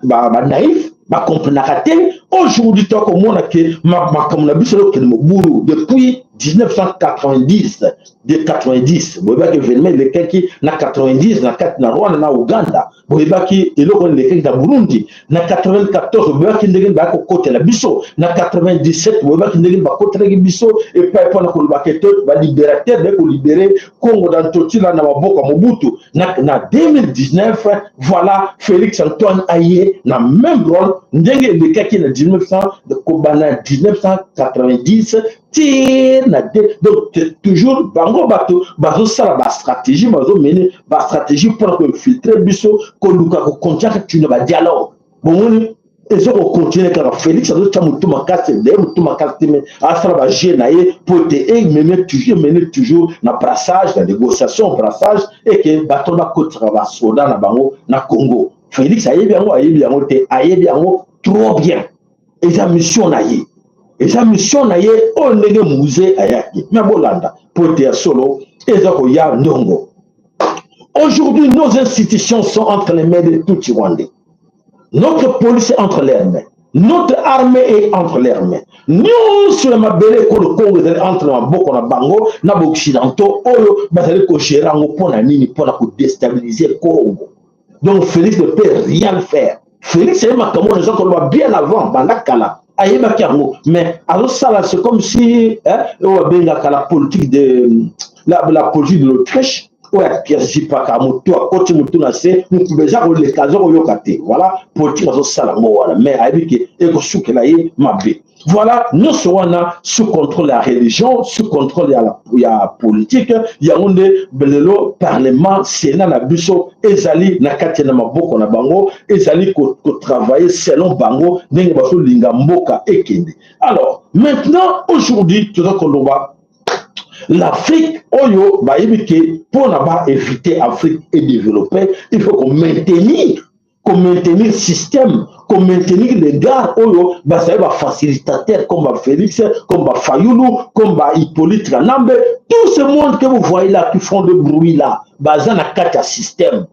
banaïf, bakomprenaka te, aujourd'hui tokomona ke makambo na biso ezokende mobulu depuis 1990. De 90, boyebaki événement elekaki na 90 na kati na Rwanda na Uganda. Boyebaki eloko elekaki na Burundi na 94. Boyebaki ndenge baya kokotela biso na 97. Boyebaki ndenge bakotelaki biso epai mpona kolobaka ete balibérateur baye kolibérer Congo na Ntotila na maboko ya Mobutu. Na 2019, voilà, Félix Antoine aye na même rôle ndenge elekaki na 1900, kobanda 1990 ti na de. Donc toujours bango bato bazosala bastratégie, bazomene bastratégie mpona koinfiltrer biso, koluka kokontiaka tuna badialogue. Bomoni, eza kocontinuer kaka. Félix azotya motu makasi, daye motu makasi te, me asala bajeu na ye po ete ememe toujours, emene toujours na brassage, na négociation, brassage, eke bato bakotisaka basoda na bango na Congo. Félix ayebi yango, ayebi yango te, ayebi yango trop bien. Eza mission na ye, eza mission na ye oyo ndenge Mzee ayaki. Me bolanda po ete ya solo eza koya ndongo. Aujourd'hui, nos institutions sont entre les mains de tout Rwandais. Notre police est entre leurs mains, notre armée est entre leurs mains. Nyonso ya mabele ekolo Congo ezali entre maboko na bango na baoccidentaux oyo bazali kogérer yango. Mpo na nini? Mpona kodéstabiliser Congo. Donc Félix ne peut rien faire. Félix aye makambo wana eza koloba bien avant, banda kala ayebaki yango, mais azosala, c'est comme si oyo babengaka la politique de l'Autriche, oyo azipaka motu, akoti motu na se, motu eza koleka, aza koyoka te. Voilà politique azosala yango wana, mais ayebi ke ekosukela ye mabe. Voilà, nyonso wana sous contrôle ya religion, sous contrôle ya politique. Yango nde lelo parlement, sénat na biso ezali na kati na maboko na bango, ezali kotravailler selon bango ndenge bazolinga mboka ekende. Alors maintenant, aujourd'hui, toza koloba l'Afrique oyo bayebi ke mpona baéviter Afrique edévelopper, il faut komaintenir système, komaintenir les gars oyo bazali bafacilitateur comme bafélix, comme bafayulu, comme bahippolyte Kanambe. Tout ce monde que vous voyez là qui font de bruit là, baza na kati ya système.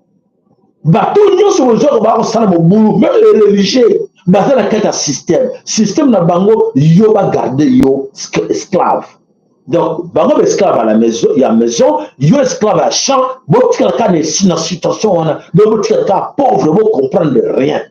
Bato nyonso bozwaka bakosala mobulu, même les religieux, baza na kati ya système. Système na bango, yo bagarde yo esclave. Donc bango baesclave ya la maison, ya maison, yo esclave ya champ. Botikala kaka na situation wana. Donc botikala kaka pauvre, bocomprendre rien.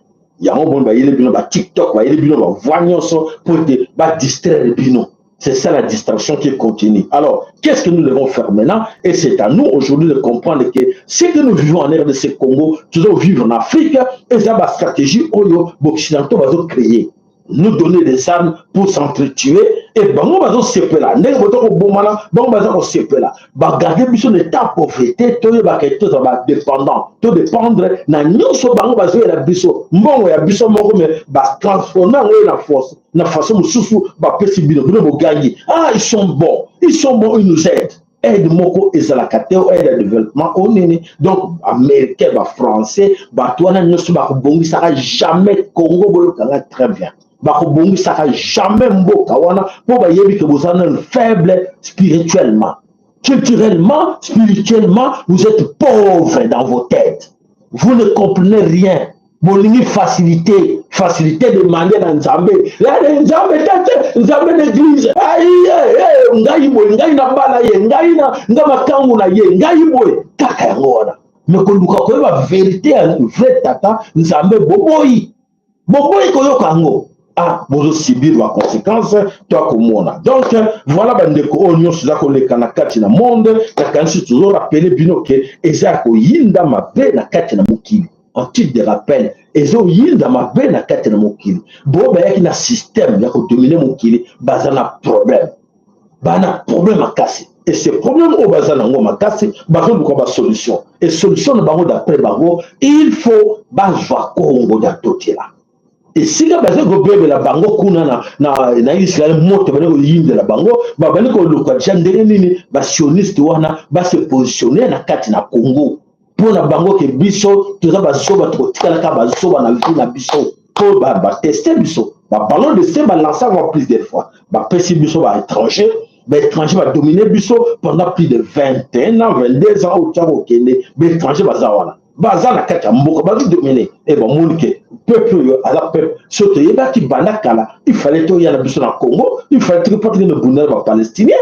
Yango boni bayeli bino batiktok, bayeli bino bavoix nyonso mpo ete badistraire bino. C'est ça la distraction qui continue. Alors, qu'est-ce que nous devons faire maintenant? Et c'est à nous aujourd'hui de comprendre que ce que nous vivons en RDC Congo, toujours vivre en Afrique, et ça, la stratégie oyo, occidentaux va créer. Nous donner des armes pour s'entretuer et bango bazosepela ndenge boto kobomana. Bango baza kosepela bagarde biso na état pauvreté, toyebaka toza badépendant, todépendre na nyonso. Bango bazoyela biso mbongo ya biso moko, mais batransforme yango oyo na force, na façon mosusu, bapesi bino. Bino bogangi: "Ah, ils sont bons, ils sont bons, ils nous aident." Aide moko ezalaka te, aide ya développement o nini. Donc américain, bafrançais, bato wana nyonso bakobongisaka jamais Congo. Boyokanga très bien, bakobongisaka jamais mboka wana, mpo bayebi ke boza nano faible spirituellement, culturellement, spirituellement. Vous êtes pauvre dans vos têtes, vous ne comprenez rien. Bolingi facilité, facilité. Demande na Nzambe, Nzambe tete, Nzambe na église, ngai boye, ngai na bana ye, ngai na nga makangu na ye, ngai boye, kaka yango wana. Mais koluka koyeba vérité ya vrai tata Nzambe, boboyi, boboyi koyoka yango. Ah, bozosubir baconséquence to akomona. Donc voilà, bandeko, oyo nyonso eza koleka na kati na monde, nakanisi tozorappeler bino ke eza ya koyinda mabe na kati na mokili. En titre de rappel, ezoyinda mabe na kati na mokili. Bo bayaki na système ya kodominer mokili, baza na problème, baa na problème makasi. Et ce problème oyo baza nango makasi, bazoluka basolution. Et solution na bango, d'après bango, il faut bazwa Kongo ya totela esika bazali kobebela bango kuna na Israel. Moto bali koyindela bango, babali koluka deja ndenge nini basioniste wana base positionne na kati na Congo. Mpo na bango ke biso toza bazoba, tokotikalaka bazoba na vie na biso, mpo bateste biso baballon d'essai, balansaka plus de fois, bapesi biso baétranger. Baétranger badomine biso pendant plus de 21 ans, 22 ans oyo tia kokende. Baétranger baza wana, baza na kati ya mboka, bazodomine. E bamoni ke peuple oyo aza peuple so toyebaki banda kala, il fallait toya na biso na Congo, il fallait toki mpo tokende bunda na bapalestinien.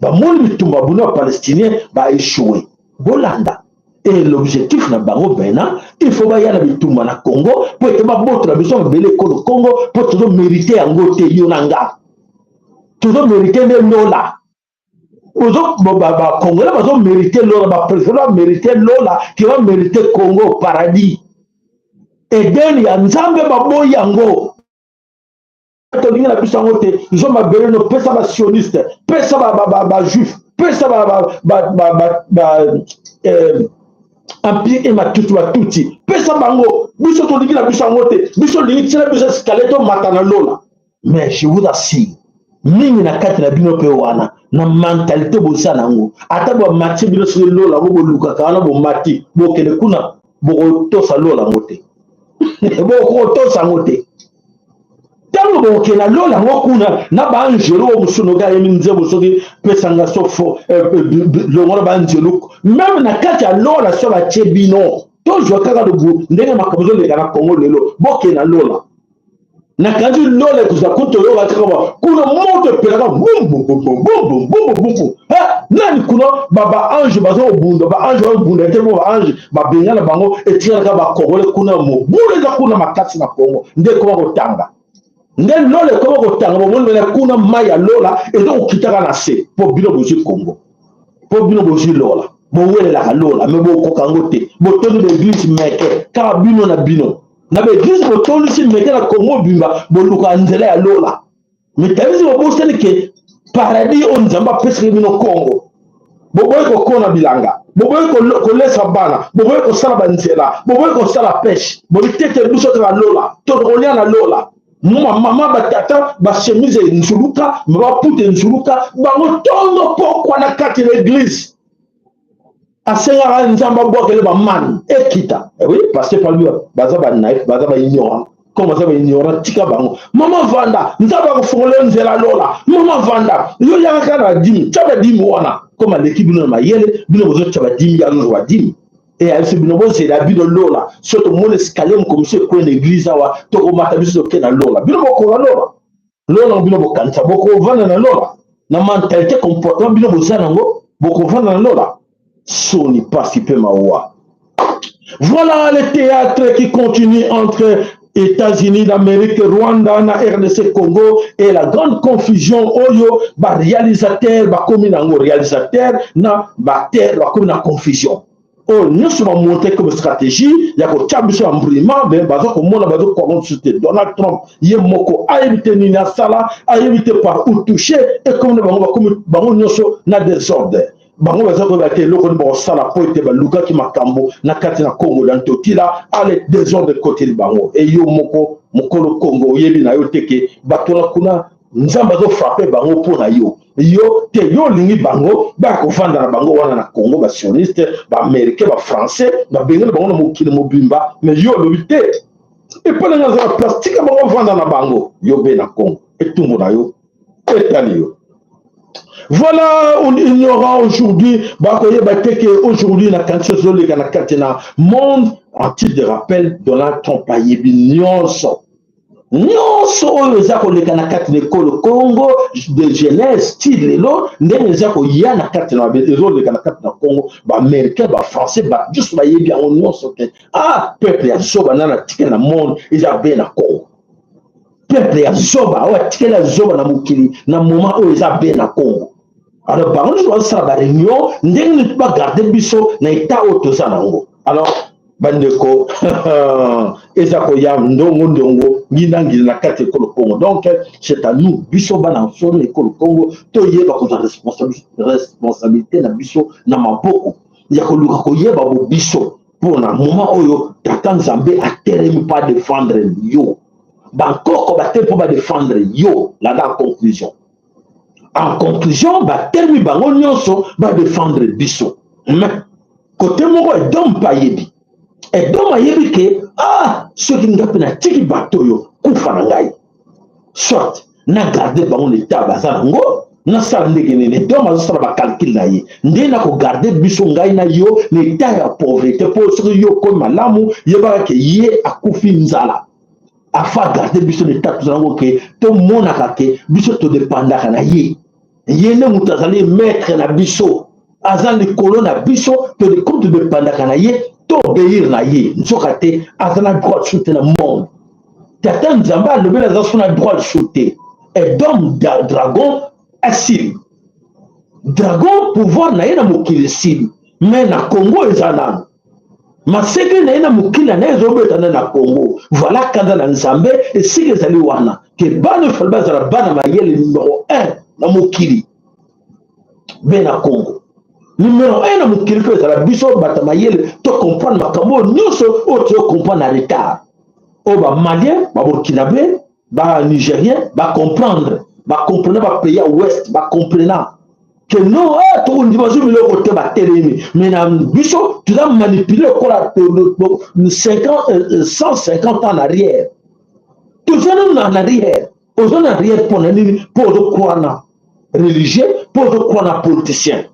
Bamoni bitumba bunda bapalestinien baéchoué. Bolanda, et l'objectif na bango maintenant, il faut baya na bitumba na Congo mpo ete babotola biso mabele ekolo Congo, mpo tozomérite yango te. Yo na nga tozomérite nde lola. Bacongolais bazomérite lola, bapréféré bamérite lola ke bamérite Congo. Paradis Eden ya Nzambe, baboyi yango. Tolingi na biso yango te. Zwa mabele no, pesa basioniste, pesa bajuif, pesa empire e matuti, batuti, pesa bango. Biso tolingi na biso yango te. Biso olingi tiela biso escalier tomata na lola. Mais je vous assure, mingi na kati na bino mpe wana na mentalité boza nango, ata bamati bino soki lola yango bolukaka wana, bomati, bokende kuna, bokotosa lola yango te, bokotosa yango te. Ntango bokokenda lola yango kuna na baangelo oyo mosusu noki ayemi nzembo soki pesanga sofo longola baangelo, même na kati ya lola so batie bino, tozwa kaka ndenge makambo ezoleka na Kongo lelo, bokenda lola, nakanzi lola ekozala kuta oyoka kaka kuna moto epelaka bumbumbumbumbumbumbumbu. Nani kuna? Baange baza kobunda, baange bazobunda te, mpo baange babengana bango, etikalaka bakongole kuna. Mobulu eza kuna makasi na Kongo nde ekoma kotanga, nde lola ekoma kotanga. Bomoni mena kuna mai ya lola eza kokitaka na se, mpo bino bozwi Kongo, mpo bino bozwi lola. Bowelelaka lola, mais bokoka yango te. Botongi baeglise meke kaka bino na bino na baeglise, botondisi meke na Kongo bimba, boluka nzela ya lola. Mais talisi bobosani ke paradis oyo Nzambe apesaki bino Congo, boboyi kokona bilanga, boboyi kolesa bana, boboyi kosala banzela, boboyi kosala peshe, bobi tete biso kaka lola, tokolia na lola. Mama, batata, bachemise enzuluka, baputa enzuluka, bango ntongo pokwa na kati na église, asengaka Nzambe abwakele bamani ekita. Eh oui, parce que parmi baza banaïf, baza baignorant. Comme baza baignorant, tika bango. Mama vanda, Nzambe akofongola yo nzela lola. Mama vanda, yo yaka kaka na badîme, tia badîme wana. Comme aleki bino na mayele, bino bozotya badîme, ya nozwa badîme e ayebisi bino bozela bino lola. So tomoni escalier mokomisi ekwe na église awa, tokomata biso, toke na lola. Bino bokoka lola? Lola, bino bokanisa bokovanda na lola? Na mentalité, comportement bino boza nango, bokovanda na lola? Soni, pasi mpe mawa. Voilà le théâtre qui continue entre États-Unis d'Amérique, Rwanda na RDC Congo et la grande confusion oyo ba réalisateur bakomi nango, réalisateur na baacteur bakomi na confusion. Oyo nyonso bamonte comme stratégie ya kotia biso ya mbrima, me baza komona bazokongo biso te. Donald Trump ye moko ayebi te nini asala, ayebi te par où toucher. Ekomi na bango, bakomi bango nyonso na désordre. Bango baza koyeba te eloko nini bakosala mpo ete balukaki makambo na kati na Congo na Ntotila. Ale, désordre ekoteli bango. E yo moko mokolo Congo, oyebi na yo te ke bato wana kuna, Nzambe azofrapper bango mpo na yo. Yo te, yo olingi bango baya kovanda na bango wana na Congo, basioniste, baaméricain, bafrançais, babengeli bango na mokili mobimba. Mais yo olobi te, epai nanga aza na place, tika bango vanda na bango. Yo mpe na Congo, etumbu na yo etali yo. Voilà, on ignorant aujourd'hui, bakoyeba te ke aujourd'hui na kanisi ezoleka na kati na monde. En titre de rappel, Donald Trump ayebi nyonso nyonso oyo eza koleka na kati na ekolo Congo, de Genèse ti lelo, ndenge eza koya na kati na ezoleka na kati na Congo. Baaméricain, bafrançais, bato nyonso bayebi yango nyonso ke ah, peuple ya zoba nana atikali na monde eza be na Congo. Peuple ya zoba oyo atikali ya zoba na mokili na moment oyo eza be na Congo. Alors bango nyonso bazosala baréunion ndenge nini bagarder biso na état oyo toza nango. Alors bandeko, eza koya ndongo ndongo, ngina ngina na kati ekolo Congo. Donc c'est à nous, biso bana solo ekolo Congo, toyeba kozwa responsabilité na biso na maboko ya koluka koyeba bo biso mpona moment oyo tata Nzambe atelemi mpo adéfendre yo, bankoko batelemi mpo badéfendre yo. Landa en conclusion, batelemi bango nyonso badéfendre biso. Mais côté moko, Edom mpe ayebi, Edom ayebi ke ah, soki nga mpe natiki bato oyo, kufa na ngai, soit nagarder bango na état baza nango, nasala ndenge nini? Edom azosala bacalcul na ye nde nakogarder biso, ngai na yo, na état ya pauvreté, mpo soki yo okomi malamu, yebaka ke ye akufi nzala. Afa garder biso na état toza nango, ke tomonaka ke biso todépendaka na ye. Ye nde moto azali maître na biso, aza likolo na biso. Comme todépendaka na ye, toobéir na ye. Nzoka te aza na droit lisusu te na monde. Tata Nzambe alobeli, aza so na droit lisusu te. Edom, dragon asili, dragon pouvoir na ye na mokili esili, mais na Congo eza nano maseke na ye na mokili na ye ezobeta nde na Congo. Voilà, kanda na Nzambe esika ezali wana ke bana efali bazala bana mayele numéro 1 na mokili be na Congo. Numéro 1 na mokili mpe ezala biso bato mayele, tocomprendre makambo oyo nyonso oyo tozocomprendre na retard, oyo bamalien, baburkinabé, banigérien bacomprendre, bacomprena, bapays ya ouest bacomprena ke non, eh, tokondima zo biloko te, batelemi. Mais na biso toza manipulé lokola 50, 150 ans en arrière. Toza nano en arrière. Oza na arrière mpo na nini? Mpo ozokroire na religieux, mpo ozokroire na politicien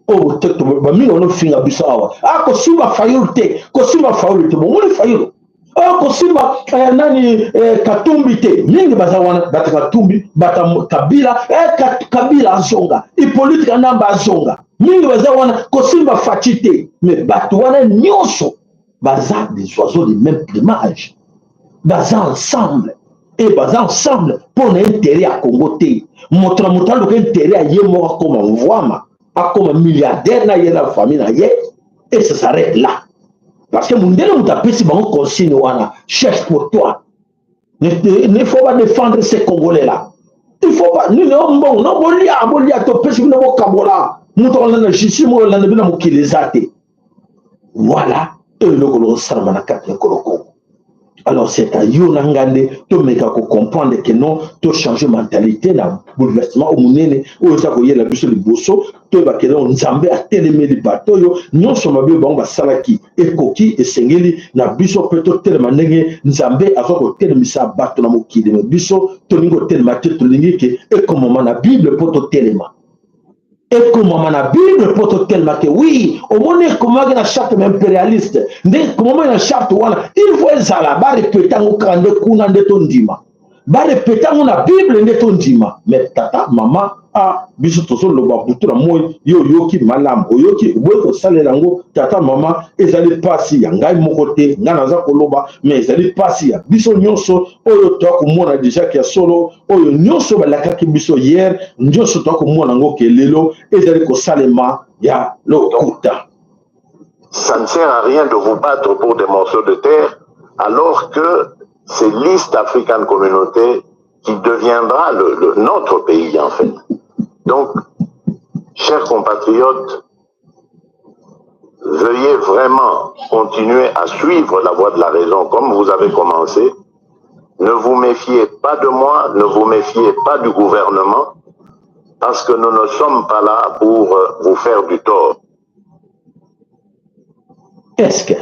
oyo bamingi banofinga biso awa. Ah, kosimba Fayulu te, kosimba Fayulu te, bomoni Fayulu oyo, kosimba nani, Katumbi te. Mingi baza wana bata Katumbi, bata Kabila, Kabila azonga, Hippolyte Kanamba azonga. Mingi baza wana kosimba Fatshi te. Mais bato wana nyonso baza des oiseaux de même plumage, baza ensemble e baza ensemble mpo na intérêt ya Congo te. Moto na moto aluka intérêt ya ye moko, akoma mvwama, akoma milliardaire na ye na famille na ye, et ça s'arrête là. Parce que mundele moto apesi bango consigne wana: cherche pour toi, il faut pas défendre ces Congolais là. Il faut pas nini o mbongo no bolia bolia topesi bino bokabola moto akolanda justice moko olanda bino mokili eza te. Voilà eloko lokosalama na kati ya ekolo Kongo. Alors c'est à yo na nga nde tomeka kocomprendre que non, tochange mentalité na bouleversement oyo monene oyo eza koyela biso liboso. Toyeba ke non, Nzambe atelemeli bato oyo nyonso mabe bango basalaki. Ekoki esengeli na biso mpe totelema ndenge Nzambe aza kotelemisa bato na mokili. Me biso tolingi kotelema te, tolingi ke ekomama na Bible mpo totelema, ekomama na Bible mpo totelema ke oui, omoni ekomamaki na charte impérialiste nde ekomamaki na charte wana, il faut ezala barepete yango kaka nde kuna nde tondima, barepete yango na Bible nde tondima. Mais tata, mama, a biso tozoloba butu na moi, yo oyoki malamu, oyoki oboyi kosalela yango. Tata, mama, ezali mpasi ya ngai moko te, ngai naza koloba, mais ezali mpasi ya biso nyonso oyo toya komona déjà ya solo. Oyo nyonso balakaki biso hier, nyonso toya komona yango ke lelo ezali kosalema ya lokuta. Ça ne sert à rien de vous battre pour des morceaux de terre alors que c'est l'East African Community qui deviendra notre pays en fait. Donc, chers compatriotes, veuillez vraiment continuer à suivre la voie de la raison comme vous avez commencé. Ne vous méfiez pas de moi, ne vous méfiez pas du gouvernement, parce que nous ne sommes pas là pour vous faire du tort. Est-ce que,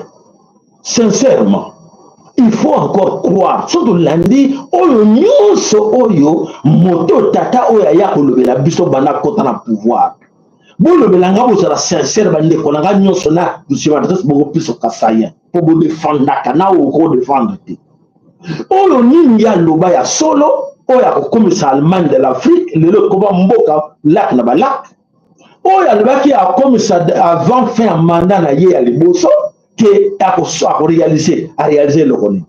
sincèrement, il faut encore croire so tolandi oyo nyonso oyo moto tata oyo aya kolobela biso banda kota na pouvoir? Bolobela nga, bozala sincère, bandeko na nga nyonso na monsieur adresse bokopesa kasayen mpo bodefendaka na oyo okodefendre te. Oyo nini ya loba ya solo oyo akokomisa Allemagne de l'Afrique, lelo ekoma mboka lac na balac? Oyo alobaki akomisa avant fin ya mandat na ye ya liboso ke akoréalise, aréalise eloko nini?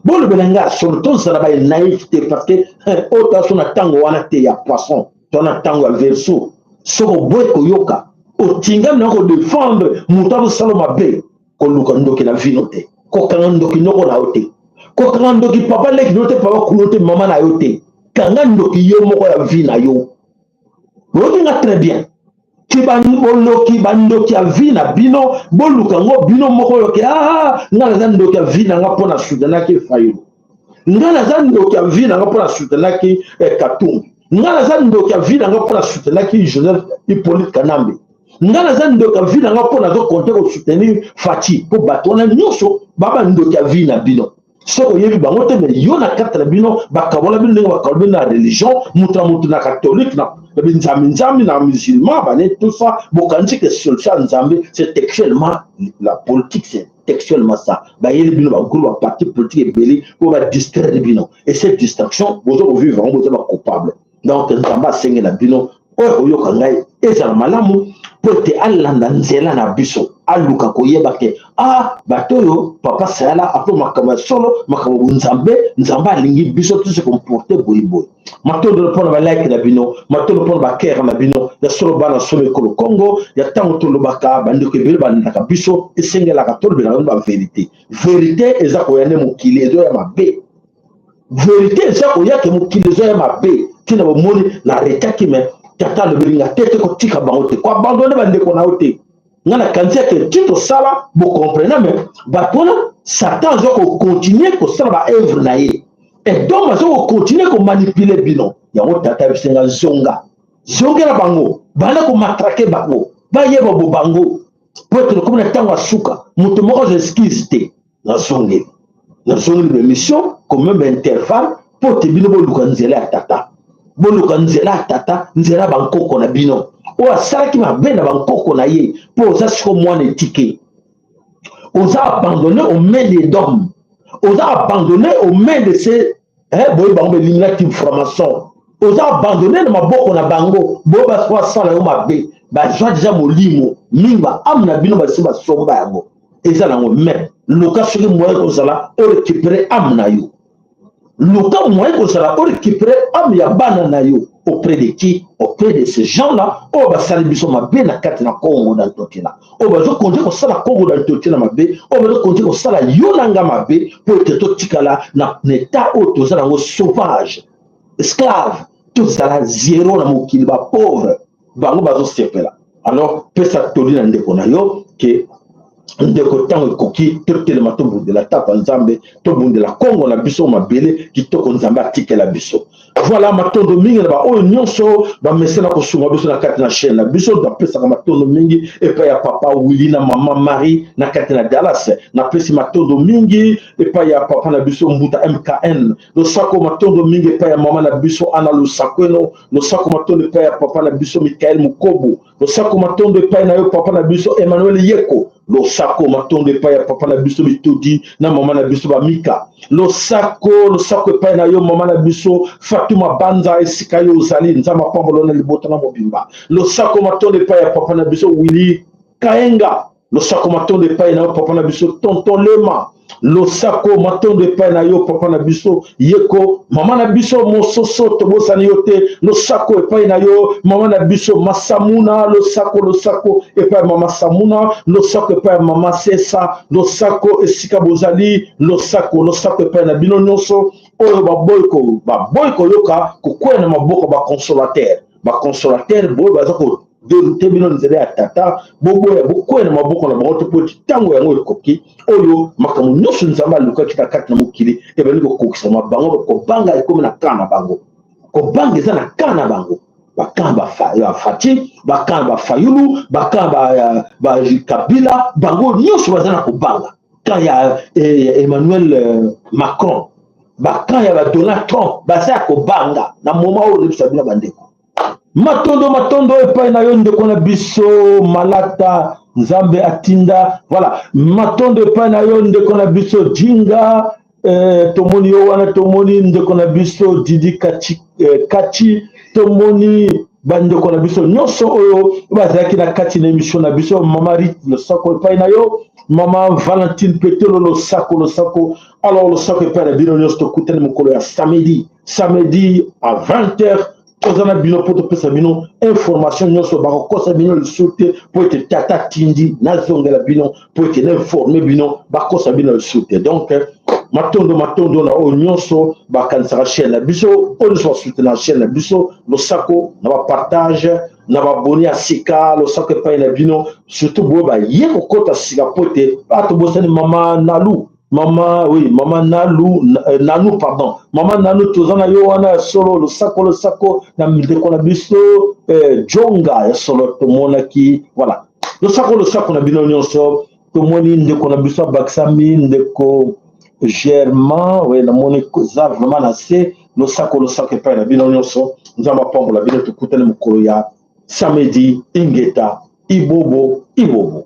Bolobela nga solo, tozala ba naïf te, parce que oyo toaso na ntango wana te ya poisson, to na ntango ya verso. Soki oboyi koyoka, otingami na kodefendre moto azosala mabe. Koluka ndoki na vino te, kokanga ndoki noko na yo te, kokanga ndoki papa leki no te, papa kulo te, mama na yo te. Kanga ndoki yo moko ya vie na yo. Boyoki nga très bien ke boloki bandoki ya vie na bino, boluka yango bino moko. Oyoki ah, nga naza ndoki ya vie na nga mpo na soutenaki Fayulu, nga naza ndoki ya vie na nga mpo na soutenaki Katumbi, nga naza ndoki ya vie na nga mpo na soutenaki Joseph Hippolyte Kanambe, nga naza ndoki ya vie na nga mpo nazokonte kosoutenir Fatshi. Mpo bato wana nyonso baba ndoki ya vie na bino, soki oyebi bango te. Me yo na kati na bino bakabola bino ndenge bakabola bino na religion, moto na moto na catholique, na binzambi nzambi, na musulman, bane, tout ça. Bokanisi ke solution ya Nzambe, c'est textuellement la politique, c'est textuellement ça. Bayeli bino bagroupe, baparti politique ebele mpo badistraire bino, et cette distraction boza kovivre yango, boza bacoupable. Donc Nzambe asenge na bino oyo koyoka ngai ezala malamu mpo ete alanda nzela na biso, aluka koyeba ke a bato oyo papa Sayala apo makambo ya solo, makambo bonzambe. Nzambe alingi biso tose comporte boyeboye. Matondo mpona balike na bino, matondo mpona bakere na bino ya solo, bana solo ekolo Kongo ya ntango. Tolobaka, bandeko ebele balandaka biso, esengelaka tolobelaka bino bavérité. Vérité eza koya nde mokili ezoya mabe, vérité eza koya ke mokili ezoya mabe. Ntina bomoni na retaki, me tata alobeli nga te te, kotika bango te, koabandone bandeko na yo te. Nga nakanisi ete ti tosala bocomprena, me bato wana Satan aza kocontinue kosala baœuvre na ye, edome aza kocontinue komanipule bino. Yango tata bisenga zonga, zongela bango, banda komatrake bango, bayeba bo bango po ete lokomi na ntango ya suka, moto moko aza excuse te. Nazongeli, nazongeli baémission comme baintervalle mpo te bino boluka nzela ya tata, boluka nzela ya tata, nzela ya bankoko na bino oyo asalaki mabe na bankoko na ye. Mpo oza siko mwana etike, oza abandonné aux mains des d'hommes, oza abandonné aux mains de ces boye bango belingaki franc-maçon, oza abandonné na maboko na bango. Boye basala yo mabe, bazwa deja molimo mingi, baâme na bino basi basomba yango, eza nango. Mais luka soki moyen kozala orécupérer âme na yo, luka moyen kozala orécupérer âme ya bana na yo. Auprès de qui? Auprès de ces gens là oyo basali biso mabe na kati na Congo na ntotela, oyo bazokonte kosala Congo na ntotela mabe, oyo bazokonte kosala yo na nga mabe mpo ete totikala na état oyo toza nango, sauvage, esclave. Tozala zero na mokili, ba pauvre bango bazosepela. Alors pesa toli na ndeko na yo ke ndeko, ntango ekoki totelema, tobundela tata Nzambe, tobundela Kongo na biso, mabele kitoko Nzambe atikela biso. Voilà, matondo mingi na baoyo nyonso bamesana kosunga biso na kati na chaîne na biso. Napesaka matondo mingi epai ya papa Willi na mama Marie na kati na Dallas. Napesi matondo mingi epai ya papa na biso Mbuta MKN. Losako matondo mingi epai ya mama na biso Ana Lusakweno. Losako matondo epai ya papa na biso Mikael Mukobo. Losako matondo epai na yo papa na biso Emmanuel Yeko. Losako matondo epai ya papa na biso Bitodi na mama na biso Bamika. Losako, losako epai na yo mama na biso Fatuma Banza, esika yo ozali, Nzambe apambola na libota na mobimba. Losako matondo epai ya papa na biso Willy Kaenga. Losako matondo epai na yo papa na biso Tonton Lema. Losako matondo epai na yo papa na biso Yeko, mama na biso Mososo, tobosani yo te. Losako epai na yo mama na biso Masamuna. Losako, losako epai ya mama Samuna. Losako epai ya mama Sesa. Losako esika bozali. Losako, losako epai na bino nyonso oyo baboyi koyoka kokwea na maboko baconsolateur, baconsolateur boyo baza ko deroute bino nzela ya tata. Boboya, bokwea na maboko na bango te, mpo ete ntango yango ekoki oyo makambo nyonso Nzambe alukaki na kati na mokili ebandi kokokisama. Bango kobanga ekomi na camp na bango, kobanga eza na camp na bango, bacamp baFatshi, bacamp baFayulu, bacamp baKabila, bango nyonso baza na kobanga. Camp ya Emmanuel Macron, bacamp ya baDonald Trump, baza ya kobanga na moment oyo oyebisa bino bandeko. Matondo, matondo epai na yo ndeko na biso Malata, Nzambe atinda. Voilà, matondo epai na yo ndeko na biso Jinga. Tomoni yo wana, tomoni ndeko na biso Didi Kachi, Kachi, tomoni bandeko na biso nyonso oyo bazalaki na kati na émission na biso. Mama Rit, losako epai na yo. Mama Valentine Petelo, losako, losako. Alors losako epai na bino nyonso. Tokutani mokolo ya samedi, samedi à 20 heures. Toza na bino mpo topesa bino information nyonso. Bakokosa bino lisusu te, mpo ete tata tindi nazongela bino mpo ete nainforme bino. Bakosa bino lisusu te. Donc matondo, matondo na oyo nyonso bakanisaka chaîne na biso, oyo nyonso basoutenaka chaîne na biso. Losako na bapartage na baboni ya sika. Losako epai na bino, surtout boyo baye kokɔta sika, mpo ete batobosani mama Nalu, mama, oui, mama Nalu, Nanu, pardon, mama Nanu, toza na yo wana ya solo. Losako, losako na ndeko na biso Jonga ya solo, tomonaki. Voilà, losako, losako na bino nyonso. Tomoni ndeko na biso abakisami, ndeko Germain, we namoni eza vraiment na se. Losako, losako epai na bino nyonso. Nzambe apambola bino. Tokutani mokolo ya samedi. Ingeta, ibobo, ibobo.